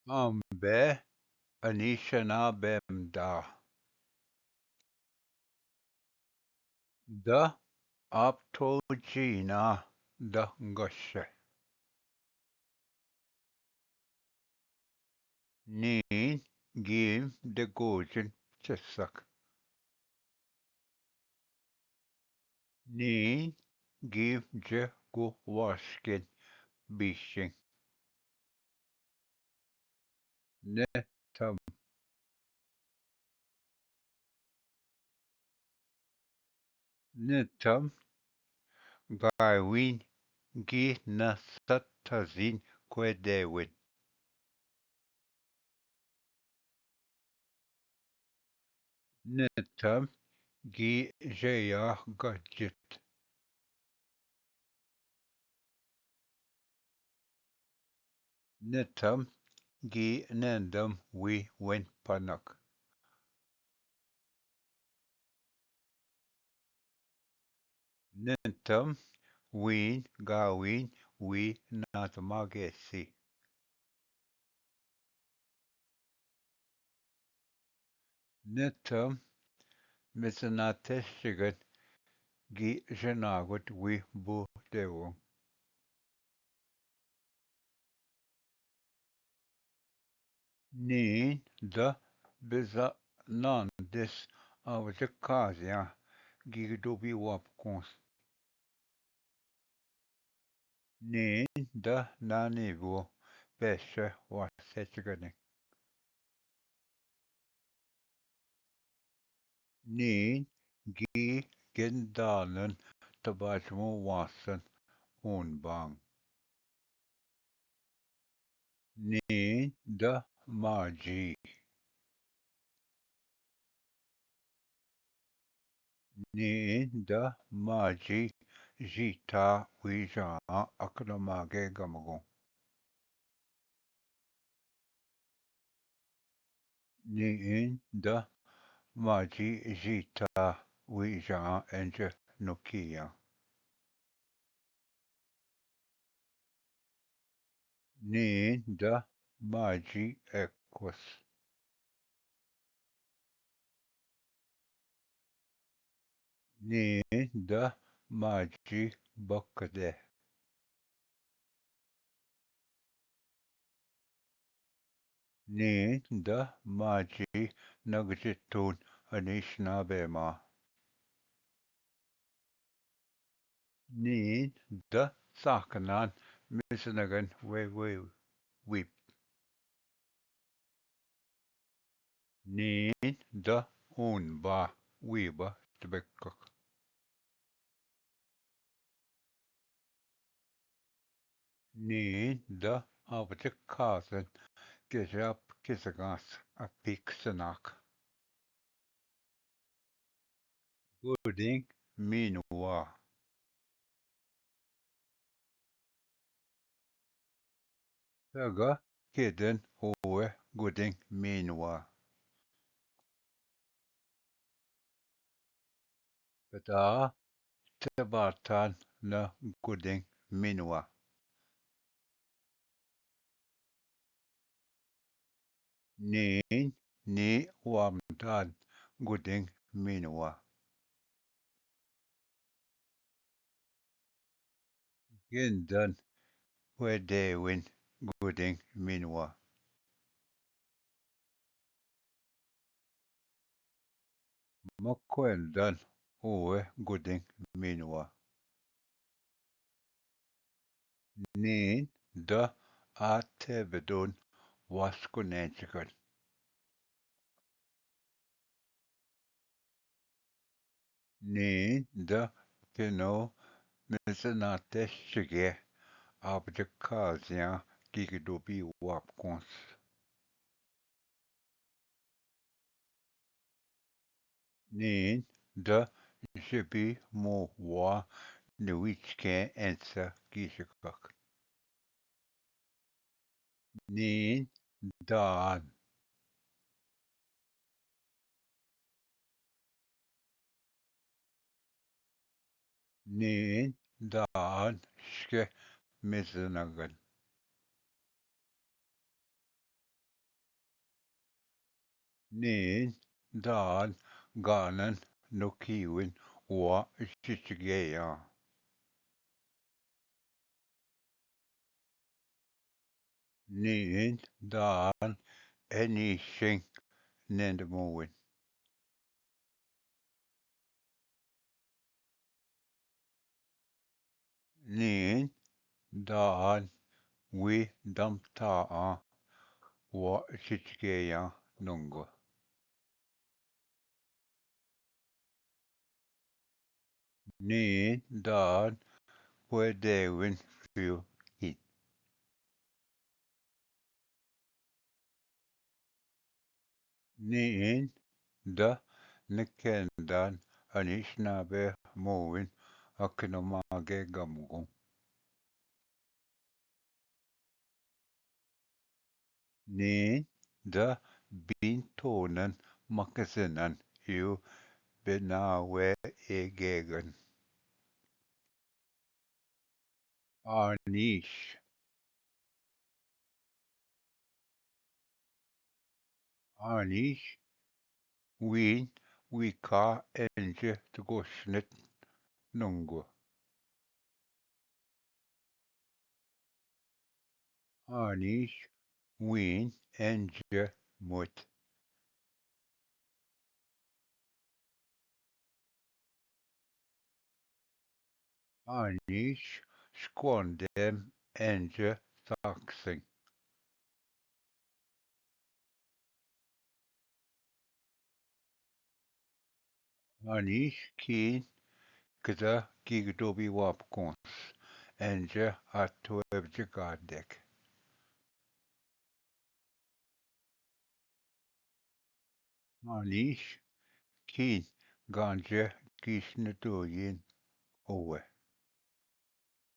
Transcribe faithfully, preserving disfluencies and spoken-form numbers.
आंबे अनीशना बेमदा। द आपथो जीना द गश। नीन गीम दे गोजन चसक। नीन गीम जे गो वाशकेन बीशिंग। ने थम। ने थम गायविन गी न सत थजिन क्वे देविन। ने थम गी जया गजित। ने थम गी नेंदम वी वेन पनक। ने थम वीन गावीन वी नातमा गेसी। ने थम मिसनाते शिगन गी जनागत वी बु देवो। नीन द बिजा नान दिस आवज काजिया गी डूबी वापकोंस। नीन द नानी वो पेशे वासे चगने। नीन गी गिंदानन तबाजमो वासन ऊन बांग। नीन द माजी। नीन द माजी जीता वी जा अकल मागे गमगो। नीन द माजी जीता वी जा एंज नुकिया। नीन द माजी एकोस। नीन द माजी बकदे। नीन द माजी नगजितून अनीशना बेमा। नीन द साकनान मिसनगन वे वे विप। नीन द ऊन बा वीबा तबेक्कक। नीन द आवज खासन केजाप किसगास अपिक सनाक। गुडिंग मीनुआ। सगा केदन ओवे गुडिंग मीनुआ। पता ते बातान न गुडिंग मीनुआ। नीन नी वामदान गुदिंग मीनवा। गिंदन वे देविन गुदिंग मीनवा। मक्वेंदन उवे गुदिंग मीनवा। नीन द आते बेदोन वास्को नेंचकन। नीन द पिनो मिसनाते शिगे आप जखाजियां की डूबी वापकोंस। नीन द शिबी मोवा निविचके एंसा की शिकक। नीन दान। नीन दान शिके मिजनगन। नींद दान गानन नुकीविन वा चिचगेया। नींद दान एनीशिंग नेंद मोविन। नींद दान वी दमता आ वा चिचगेया नुंगो। नींद दान पोय देविन फ्यू कीन। नींद द निकेंदान अनिश नाबे मोविन अखनो मागे गमगो। नींद द बीनतोनन मकजनन यू बेनावे एगेगन। आनीश। आनीश वीन वीका एंज तगोशनत नुंगो। आनीश वीन एंज मुत। आनीश स्कोंदेम एंज ताकसिंग। आनीश कीन कदा की डोबी वापकोंस एंज आतो एवज गादेक। आनीश कीन गांजे कीस नतोयिन ओवे।